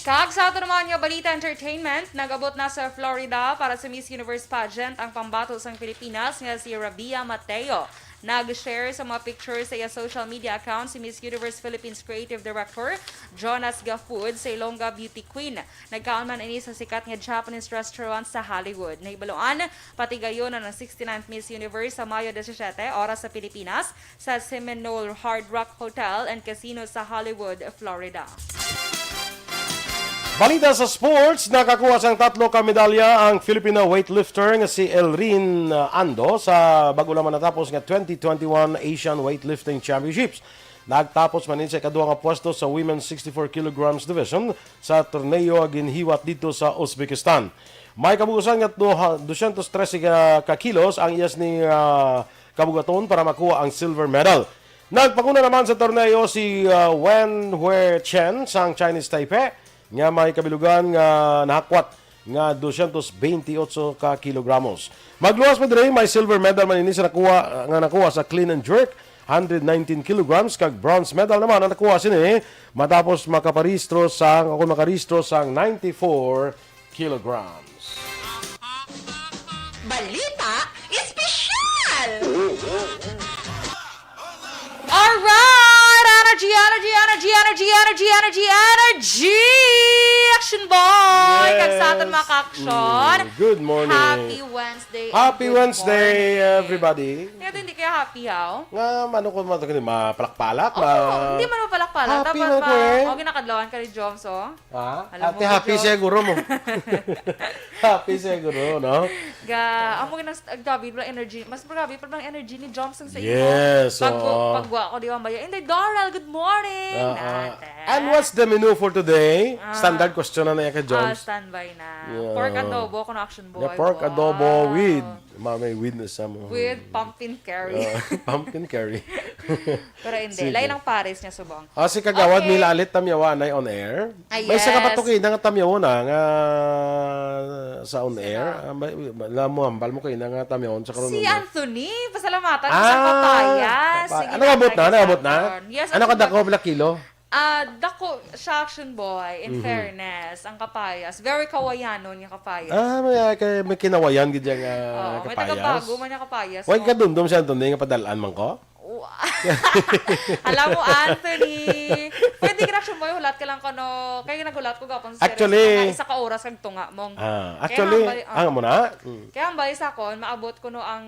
Kag sa ato naman nga balita entertainment, nag-abot na sa Florida para sa Miss Universe pageant ang pambato sang Pilipinas nga si Rabia Mateo. Nag-share sa mga pictures sa iya social media account si Miss Universe Philippines Creative Director Jonas Gafud sa Ilongga Beauty Queen. Nagkaon man ini sa sikat nga Japanese restaurant sa Hollywood. Nahibaluan, patigayon ang sixty-ninth Miss Universe sa Mayo disisiete, oras sa Pilipinas, sa Seminole Hard Rock Hotel and Casino sa Hollywood, Florida. Balita sa sports, nakakuha sang tatlo ka medalya ang Filipino weightlifter nga si Elrin, uh, Ando sa bag-o lamang natapos nga twenty twenty-one Asian Weightlifting Championships. Nagtapos man ini sa ikaduha nga pwesto sa women's sixty-four kilograms division sa torneo nga ginhiwat didto sa Uzbekistan. May kabuusan nga duha, dosyentos trese ka, ka kilos ang iyas ni, ah, kabugaton para makuha ang silver medal. Nagpanguna naman sa torneo si, ah, Wen Hue Chen sang Chinese Taipei, nga may kabilugan nga nahakwat nga dosyentos bentiocho ka kilogramos. Magluwas pa diri, may silver medal man ini sa nakuha, nga nakuha sa clean and jerk, hundred nineteen kilograms, kag bronze medal naman ang nakuha sini matapos makaparehistro sang, o kung makarehistro sang ninety-four kilograms. Balita Espesyal! Alright! Energy, energy, energy, energy, energy, energy, energy! Action Boy! Kag sa aton mga Yes. ka-action, Mm, good morning. Happy Wednesday and Happy good Wednesday, morning. everybody. Kaya hindi kaya happy, how? Nga, ano ko man to, hindi mapalakpalak, Oo, ma- hindi man mapalakpalak. Happy Dapat man ko ma-, eh. okay, nakadlawan ka ni Joms, oh. Ha? Alam Ate, mo, happy Joms. siguro mo. Happy siguro, no? Ga, amo ginang st-, grabe pala energy. Mas grabe pa bang energy ni Joms ang sa imo. Yes, Pag, oo. pagwa ko, di ba, Maya? Hindi, Doral, good morning! Ah, ah. Ate. And what's the menu for today? Ah. Standard question na na yan kay Ah, Joms. standby na. Yeah. Pork adobo, kuno Action Boy. Yeah, pork Wow. adobo with, ma-, may with na sa mo. With pumpkin curry. Ah, pumpkin curry. Pero hindi, Sige. lain ang pares niya, subong. Ah, si Kagawad Okay. Mila Alit Tamyawa na on air. Ah, May isa ka yes. patuki na nga tamyaw na nga sa on Sino? air. Ah, may, may, alam mo, hambal mo kayo na nga tamyaw sa karon Si on air. Anthony, pasalamatan ko sa Ah, papayas. papa-, Sige ano na, abot na? Ano abot na? Yes, Ano ang ka dako, pila kilo? Ah, dako siya, Action Boy, in Mhm. fairness, ang kapayas. Very kawayanon nga kapayas. Ah, may, ah, kay, may kinawayan gid yang, ah, Oo, may kapayas. tagabago man nga kapayas, Why no? ka dumdum siya, Anthony, nga padalaan man ko? Wa-, Alam mo, Anthony, pwede ka na, Action Boy, hulat ka lang kuno. Kaya naghulat ko gapon sa Actually, series, mga isa ka oras kag tunga mong. Ah, Kaya actually, hambal-, ah. ang mo na? Mm. Kaya hambal sa akon, maabot kuno ang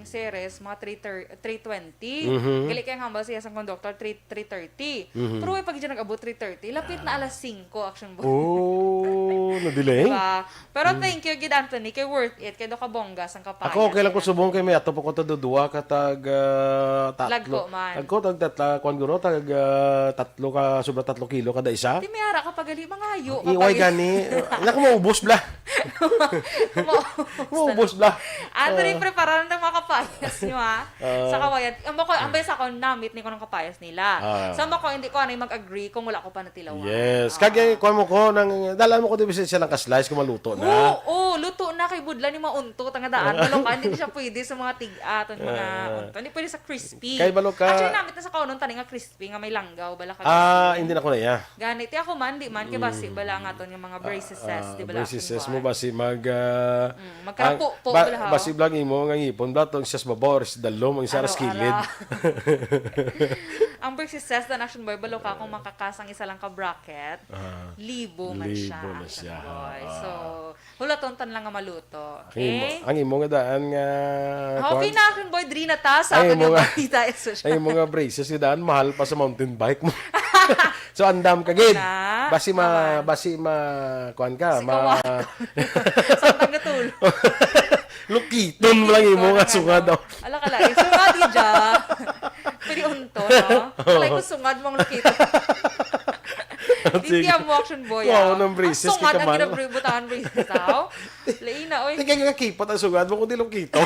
Ceres, mga three thirty, three twenty. Mhm. Gali kay ang hambal siya sa conductor, three, three thirty. Mhm. Pero way pa gid siya nag-abot three thirty. Lapit na alas singko, Action Boy. Oh, na-delay? Diba? Pero Mm. thank you gid, Anthony, kay worth it, kay do ka bongga sang kapayas. Ako, okay lang ko subong kay may ato pa ko to dudua ka tag, ah, tatlo. Lagko man. Tagko, tag tatla, kwan guro, tag, ah, tatlo ka, sobra tatlo kilo kada isa. Di may ara ka pagali, mga hayo ka Iway pagali. gani. Naku, maubos bla. Maubos. Maubos bla. Anthony, Ah. prepara na mga kapayas nyo, ha? Ah. Sa kawayan. Ang bako, ang best ako, namit ni ko ng kapayas nila. Ah. Sa bako, hindi ko anay mag-agree kung wala ko pa natilawan. Yes. Ah. Kag, eh, kuha mo ko, nang, dalaan mo ko, di ba, sa siya lang ka-slice kung maluto na? Oo, oo, luto na kay budla ni maunto, tanga daan. Balo ka, hindi siya pwede sa mga tig-, aton mga Ah. unto. Hindi pwede sa crispy. Kay balo ka Actually, namit na sa kaunon, tani nga crispy, nga may langgaw, bala ka Ah, crispy. hindi na ko na iya. Gani, ti ako man, di man, kay basi Mm. bala ang aton nga mga braces, Ah, di bala, braces Action mo, Boy? basi mag, ah, Mm, magkarapo ang, po, ba-, bala, ha? basi bala ang imo nga ngipon, bala, tong isa sa baba, or sa dalom, ang isa Araw-araw. sa kilid. Ang braces, dan, Action Boy, balo ka kung makakasang isa lang ka bracket, Ah, libo man libo siya, na Action siya. Boy. Ah. So, hulaton tan lang nga maluto. Ang imo, Okay? ang imo nga daan nga, Okay kuwan, na, Action Boy, diri na ta sa ang aton imo nga nga balita, eh, social. ang imo nga braces nga daan, mahal pa sa mountain bike mo. So, andam ka gid. Na? Basi ma-, Aman. basi ma-, kuwan ka, Basi ma- kawat. Samtang natulog. Lukiton mo lang imo Lukiton nga na sungad, nga, oh. Ala ka lang, eh, sungad, Ija. Pwede unto, no? Kalay ko sungad mong lukiton. Sige. Hindi ang mo, Action Boy, Wow, ah. nang Ang braces sungad kay ang Kamal. ginabutangan braces, ah. Laina, oy. Tingkay nga kipot ang sungad mo, kundi lukiton.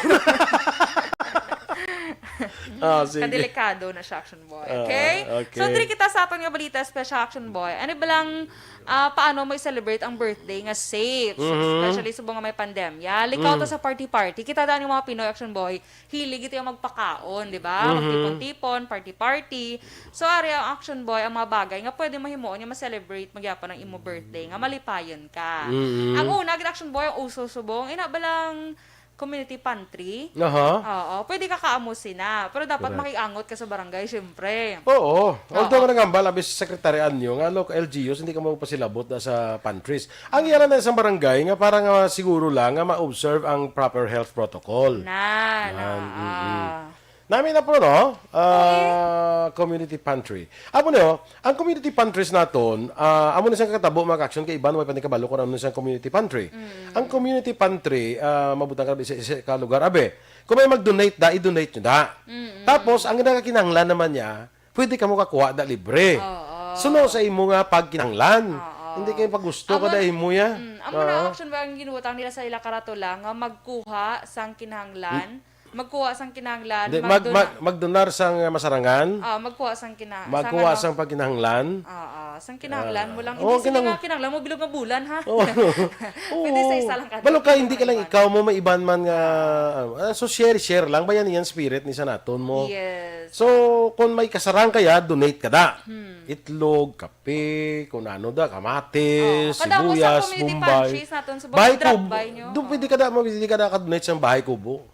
Ah, sige. Kadelikado na siya, Action Boy. Ah, Okay? okay. So, diri kita sa aton nga balita, special, Action Boy. Ano ba lang, ah, paano mo i-celebrate ang birthday nga safe? Mhm. Especially subong nga may pandemya. Likaw to Mm. sa party-party. Kita daan yung mga Pinoy, Action Boy, hilig ito yung magpakaon, di ba? Mhm. Magtipon-tipon, party-party. So, ari ang, Action Boy, ang mga bagay nga pwede mahimuon nga ma-celebrate mo gyapon ang imo birthday, nga malipayon ka. Mhm. Ang una, gid, Action Boy, ang uso subong, ina ba lang community pantry? Aha. Oo, pwede ka kaamo sina. Pero dapat Correct. makiangot ka sa barangay, syempre. Oo. Oo. Although nga nagambal, abi sa sekretarya nyo, nga, look, L G Us, hindi ka magpasilabot na sa pantries. Ang iya lang na isang barangay nga para nga siguro lang nga ma-observe ang proper health protocol. Na, na, Yan, mm-mm. ah. Nami na po, no? Ah, community pantry. Amo niyo, ang community pantries naton, ah, amo na siyang katabo, mga action, kay iban, may panikabalo kung ano siyang community pantry. Mm. Ang community pantry, ah, mabutang ka sa isa ka lugar. Abe, kung may mag-donate da, i-donate nyo da. Mm-mm. Tapos, ang nagkakinahanglan naman niya, pwede ka mo kakuha da libre. Oo. Suno sa imo nga pagkinahanglan. Oo. Hindi kayo pag gusto Amo ka da na, imo ya. mm, amo na Oo. action ba ang ginuwatang nila sa ila karatula nga magkuha sang kinahanglan, magkuha sang kinahanglan, Hindi, mag-, magdona-, mag-, magdonar sang, uh, masarangan. Ah, magkuha sang kina-, Magkuha sang ano? sang pagkinahanglan. Ah, ah, sang kinahanglan mo Ah. lang. Oo, Hindi sila kinang- nga kinahanglan mo bilog nga bulan, ha? Oo. Pwede sa Oo. isa lang ka Balo ka, din, hindi ka lang iba. ikaw mo, may iban man nga, ah, so share, share lang. Bayan yan spirit ni sa naton mo. Yes. So, kung may kasarang kaya, donate ka da. Hmm. Itlog, kape, kung ano da, kamatis, Oo, kada mo sa sibuyas, community bombay. pantries naton sa Bahay drop kubo. by nyo. Doon Oo. pwede ka da, pwede ka da ka-donate sa bahay kubo.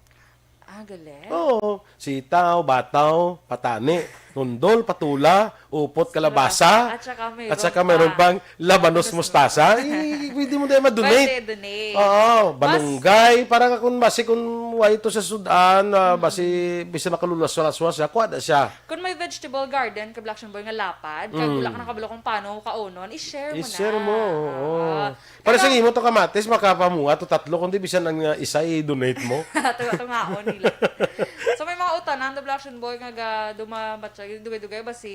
Ah, galing. Oo. Sitaw, bataw, patani, nundol, patula, upot, kalabasa, At saka mayroon at saka mayroon pa. pang labanos, Labanos, mustasa. mustasa. Eh, pwede mo dahil ma-donate. Pwede donate. Oo, Mas balunggay, para nga kung basi kung way ito sa sudan, ah, Mm. basi, bisi makalulaswas-laswas siya, kuha na siya. Kung may vegetable garden, ka Black Shimboy nga lapad, kag Mm. wala ka nakabalo kung paano kaunon, i-share mo I-share na. mo, oo. Ah. Para sa Pero imo to kamatis, makapamuha to tatlo, kundi bisan ang, uh, isa i-donate mo. Tunga-tungaon nila. So, may mga utanan, the Black Shimboy, nga ga-, duma-, batsa-, dugay-dugay ba si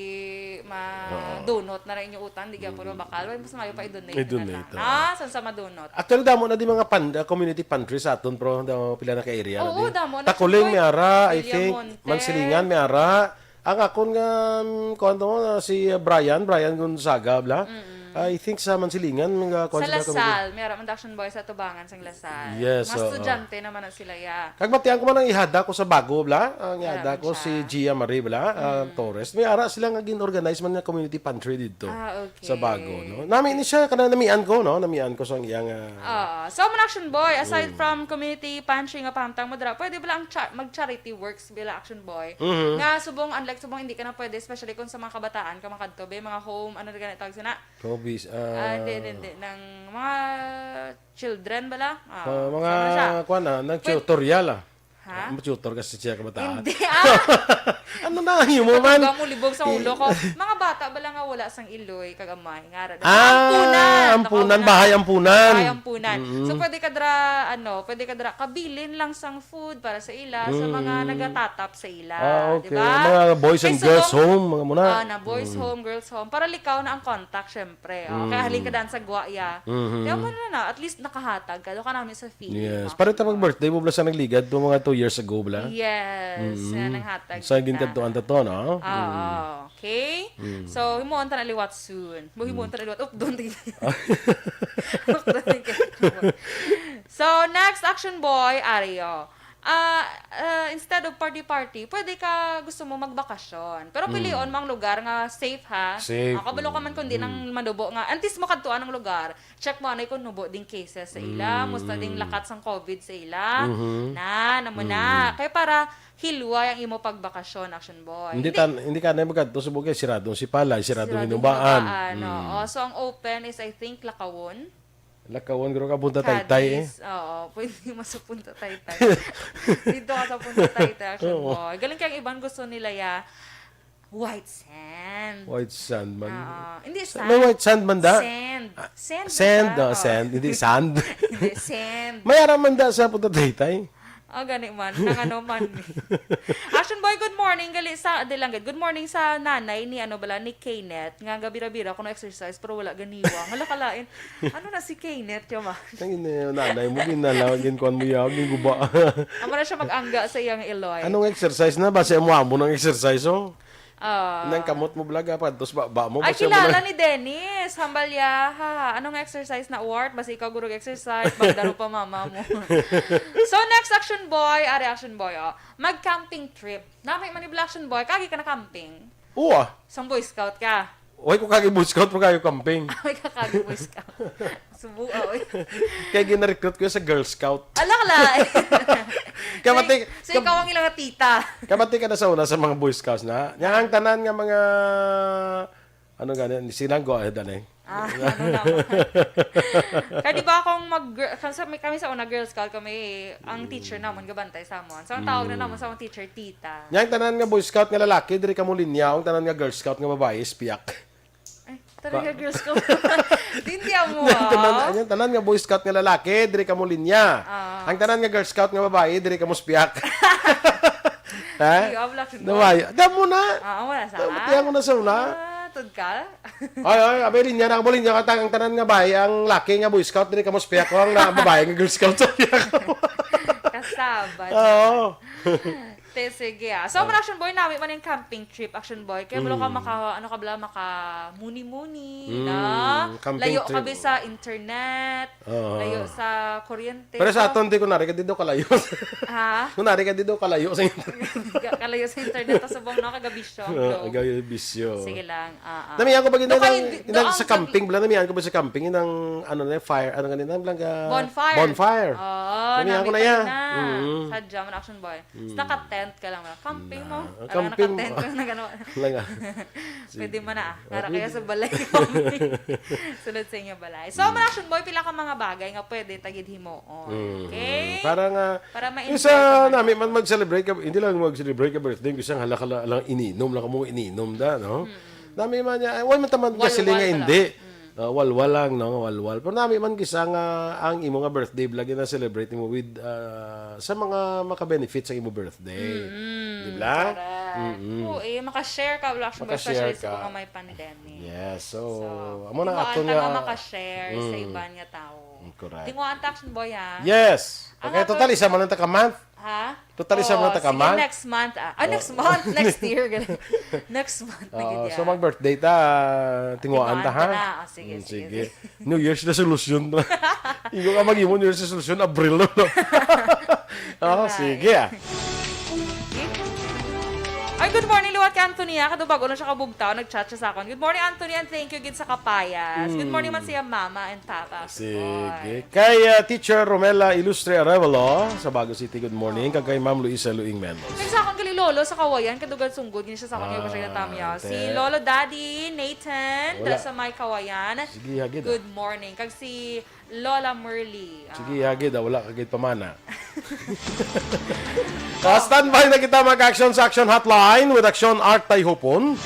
ma-, Oo. donut na rin yung utan, di gyapon Mm. mabakal. Mas mayo pa i-donate na I-donate, lang. oo. Ah, saan sa madonut? Actually, damo na di mga pan-, uh, community pantry sa aton, pro, daw pila na ka area na Oo, di. damo na, Takuling, Shimboy. may ara, I think, Villamonte. Mansilingan, may ara. Ang akon nga, mm, kuwan to, uh, si, uh, Brian, Brian Gonzaga, bla? Mm-mm. I think sa Mansilingan, mga kuwan Sa sila, Lasal, may ara man Action Boy sa tubangan sang Lasal. Yes, Mga oo. estudyante naman na sila, ya. Kag batian ko man ang ihada ko sa Bago, bla? Ang Wala ihada man ko siya. si Gia Marie, bla? Ah, Mm. Torres. May ara sila nga gin-organize man nga community pantry dito Ah, okay. sa Bago, no? Nami ni siya, kanang namian ko, no? Namian ko sa iyang, ah, Oo. So, man Action Boy, aside Mm. from community pantry nga pahamtang mo dira, pwede ba lang cha-, mag-charity works bila Action Boy? Mhm. Nga subong, unlike subong, hindi ka na pwede, especially kung sa mga kabataan ka makadto, be, mga home, ano na ganit tawag sina? Hobbies, Ah, ah, hindi, hindi, hindi. Nang mga children bala? Ah, Ah, mga, sama siya. kuwan, ah, nang Pwede tutorial, ah. Ha? Ang tutor kasi siya kabataan. Hindi, ah! Ano na ang imo man? Tuga mo, libog sa ulo ko. Mga bata ba lang nga wala sang iloy, kag amay, nga ra. Ah, Ampunan. ampunan, bahay ampunan. Bahay ampunan. So, pwede ka dra, ano, pwede ka dra, kabilin lang sang food para sa ila, sa mga nagatatap sa ila. Ah, okay. Di ba? Mga boys and Kay girls subong, home, mga muna. Ah, na boys home, girls home. Para likaw na ang contact, syempre. Oh. Kaya halin ka dan sa guwa, ya. Kaya mo na na, at least nakahatag ka. Doon ka namin sa feeling. Yes. Oh. Pare ta mag-birthday mo bala sa nagligad to mga two years ago bala. Yes. Nga nanghatag Sa kita. Ginkadtuan ta to, no? Oo. Okay? So, himuon ta na liwat soon. Mo himuon ta na liwat. Up, doon. Up, doon. So, next action boy, Ario. Ah, ah, instead of party-party, pwede ka gusto mo magbakasyon. Pero pilion mo ang lugar nga safe, ha? Safe. Ah, kabalo ka man kung di nang manubo nga. Antes mo kadtuan ang lugar, check mo anay kung nubo ding cases sa ila, musta ding lakat sang COVID sa ila. Na, namo na. Kay para hilway ang imo pagbakasyon, action boy. Hindi tan hindi ka na magkadto sa bukid, siradong si Palay, siradong Siradong Inubaan. Inubaan, oo. So, ang open is, I think, Lakawon. Lakawon, guro ka, Punta Taytay, eh. Cadiz. Oo, pwede mo sa Punta Taytay. Dito ka sa Punta Taytay, action Oo. boy. Galing kaya ang iban gusto nila ya, white sand. White sand man. Oo. Hindi Sa- sand. May white sand man da? Sand. Sand. Sand, siya. oh, sand. Hindi sand. Hindi, sand. May ara man da sa Punta Taytay. Oh, gani man. Nang ano man. Action boy, good morning. Gali sa, di lang, good morning sa nanay ni, ano bala, ni Kenneth. Nga gabira-bira ko na exercise, pero wala ganiwa. Hala, kalain. Ano na si Kenneth, yaman? Ang ina, nanay mo, ginalaw, ginkuan mo yaw, ginguba. Amo na siya mag-angga sa iyang iloy. Anong exercise na? Base mo amo ng exercise, oh. Ah. Nang kamot mo, blaga, pa, tapos ba, ba mo, Ay, base mo kilala na. ni Dennis. Hambal ya. Ha, ha. Anong exercise na, Wart? Basta ikaw gurog exercise. Magdaro pa mama mo. So, next action boy. Ari, action boy, oh. Mag-camping trip. Nami man ni action boy. Kagi ka na camping? Oo, ah. Sang Boy Scout ka. Uy, kung kagi Boy Scout, kung kagi camping. Ay, kakagi Boy Scout. Subo, ah, oy. Kaya gina-recruit ko sa Girl Scout. Ala ka lang. Kamati, So, ikaw ang ilang tita. Kamati ka na sa una sa mga Boy Scouts na. Nya ang tanan nga mga, ano gani, silang go ahead, dali. Ah, ano na. Kaya di ba akong mag, kami sa, kami sa una Girl Scout kami, ang teacher namon gabantay sa amon. So, ang tawag na namon sa amon teacher, tita. Nya ang tanan nga Boy Scout nga lalaki, diri ka mo linya, ang tanan nga Girl Scout nga babayi, spiak. Ay, talaga Girl Scout. Hindi mo, Ang tanan, ah. ang tanan nga Boy Scout nga lalaki, diri ka mo linya. Ah. Ang tanan nga Girl Scout nga babayi, diri ka mo spiak. Ha? Di, ah, wala siya. Naway, damo na. Ah, wala sa. Tiyan mo na sa una. Ah, tudkal? Ay, ay, abay, linya na, abay, linya ka, ang tanan nga bayi, ang laki nga Boy Scout, diri ka mo spiak ko, ang na, babae nga Girl Scout, sa spiak ko. Kasabad. Oo. Te, sige, ah. So, action boy, nami man yung camping trip, action boy. Kaya wala ka maka, ano ka bala, maka muni-muni, Mm, na camping layo ka trip. bi sa internet, Oo. layo sa kuryente. Pero sa So, aton, di ko nari ka dito kalayo. Ha? Kung nari ka dito kalayo sa internet. Ga- Kalayo sa internet, tas subong na kagabisyo. Oo, kagabisyo. Sige lang. Ah, ah. Namihan ko ba gina Doon kayo, ng, doon inang ang sa camping, bala, namihan ko ba sa camping, inang, ano na, fire, ano ganito, ang blanca, Bonfire. Bonfire. Oo, Namihan ko nami na kayo yan. na. Mm. Sadya man, action boy. Tapos naka-tent ka lang. Camping mo. Ah, Parang camping. Naka-tent ka lang. Ano. Lang ah. Pwede man na. Para Pwede. Kaya sa balay. Sunod sa inyo balay. So, man, action boy, pila ka mga bagay nga pwede tagid himuon. Mm. Okay? Para nga, Para ma-enjoy isa ka man. nami man mag-celebrate ka, hindi lang mag-celebrate ka birthday, kasi ang halaka lang ininom, lang ka mo ininom da, no? Nami man niya, ay, wala man taman Walwal kasi nga ka lang. hindi. Ah, walwal lang, no? Walwal. Pero nami man kisa nga ang imo nga birthday vlog na celebrate mo with, ah, sa mga maka-benefit sa imo birthday. Di ba? Correct. Oo, eh, maka-share ka, wala, Maka-share especially sa ka. Mga may pandemic. Yes. So, So, amo na tinuan aton ta nga nga maka-share sa Mm. iban nga tao. Mm, correct. Tinuan ta, action boy, ha? Yes. Ang Okay, aton- totally, sama lang ta ka month. Ha? Totally, Oo, sama lang ta ka sige, month. Next month, ah. Ah, next month, next year. Next month na Oo, gid, so ah. Mag-birthday ta, tinguhaan ta, ha? Tinguhaan ta na. Oh, sige, Mm, sige, sige. New Year's resolution. Ikaw ka mag-imo New Year's resolution, Abril, no? Oo, Alright. Sige, ah. Ay, good morning, liwat kay Antonia. Kadto bag-o lang siya kabugtaw, nag-chat siya sa akon. Good morning, Antonia, and thank you gid sa kapayas. Good morning man siya, Mama and Papa. Sige. Kay, ah, Teacher Romela Ilustre Arevalo sa Bago City, good morning. Kag kay Ma'am Luisa Luing Mendoza. Kag sa akon gali lolo sa Kawayan, kadugan sunggod gini siya sa akon, nga siya natamya. Ah, Si te. Lolo Daddy Nathan, Wala. Sa may Kawayan. Sige, hagid, ah. Good morning. Kag si Lola Merly. Ah. Sige, hagid, ah, wala ka gid pamana. Ah, standby na kita, mag-action sa Action Hotline with Action Art Tayhupon.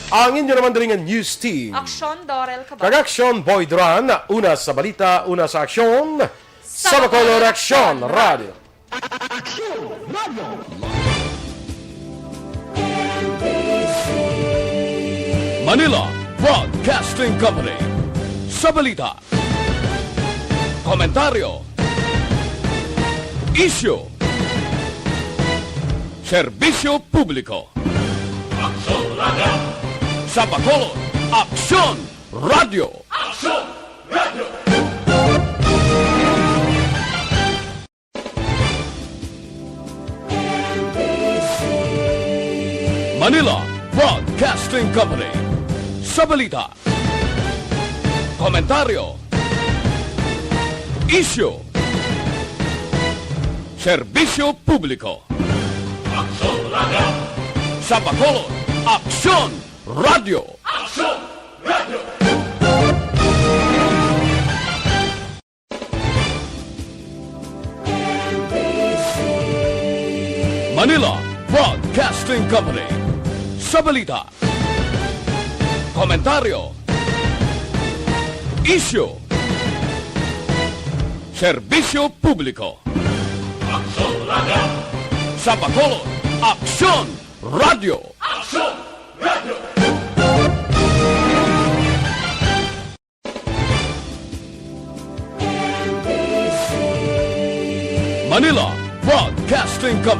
Ang inyo naman diri nga news team. Action Dorel Cabal. Kag Action Boy Duran, una sa balita, una sa aksyon. Sa Bacolod, Action Radio. Action Radio. Manila Broadcasting Company. Sa balita, komentaryo, isyu, serbisyo publiko. Aksyon Radio. Sa Bacolod, Aksyon Radio. Aksyon Radio. Manila Broadcasting Company. Sa balita, komentaryo, isyu, serbisyo publiko. Aksyon Radio. Sa Bacolod, Aksyon Radio. Aksyon Radio. Manila Broadcasting Company. Sa balita, komentaryo, isyu, serbisyo publiko. Aksyon Radio. Sa Bacolod, Aksyon Radio. Aksyon Radio. Manila Broadcasting Company.